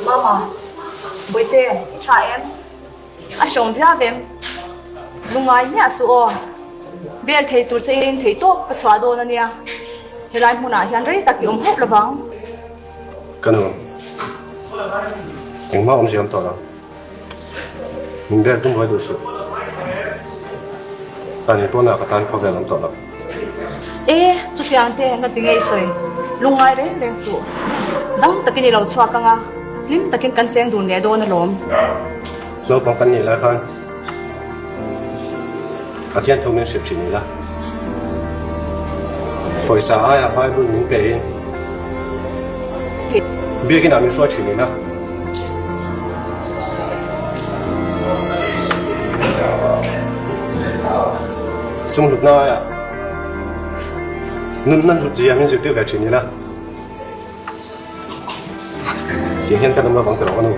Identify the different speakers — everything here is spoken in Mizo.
Speaker 1: Mama, Bawihte, i tha em? A hrawm viau em? Lungngai miah suh aw. Bel thei tur che in thei tawp ka chhuah dawn a nia. Helai hmunah hian rei tak i awm hauh lovang.
Speaker 2: Ka nu, engmah awmzia awm tawh lo. Min bel tum buai duh suh. Tani pawnah ka tan khawvel awm tawh lo.
Speaker 1: E, chutiang te nga ti ngei sawi. Lungngai reng reng suh. Dam takin i lo chhuak ang a, hlim takin kan cheng dun leh dawn alawm.
Speaker 2: Naupang kan nih lai khan Pathian thu min hrilh thin ila. Pawisa aia Bible min pe in Biakin ah min hruai thin ila. Sum hlutna aia nunna hlut zia min zirtir ve thin ila. Tiang hian kan awm lovang ti rawh ka nu.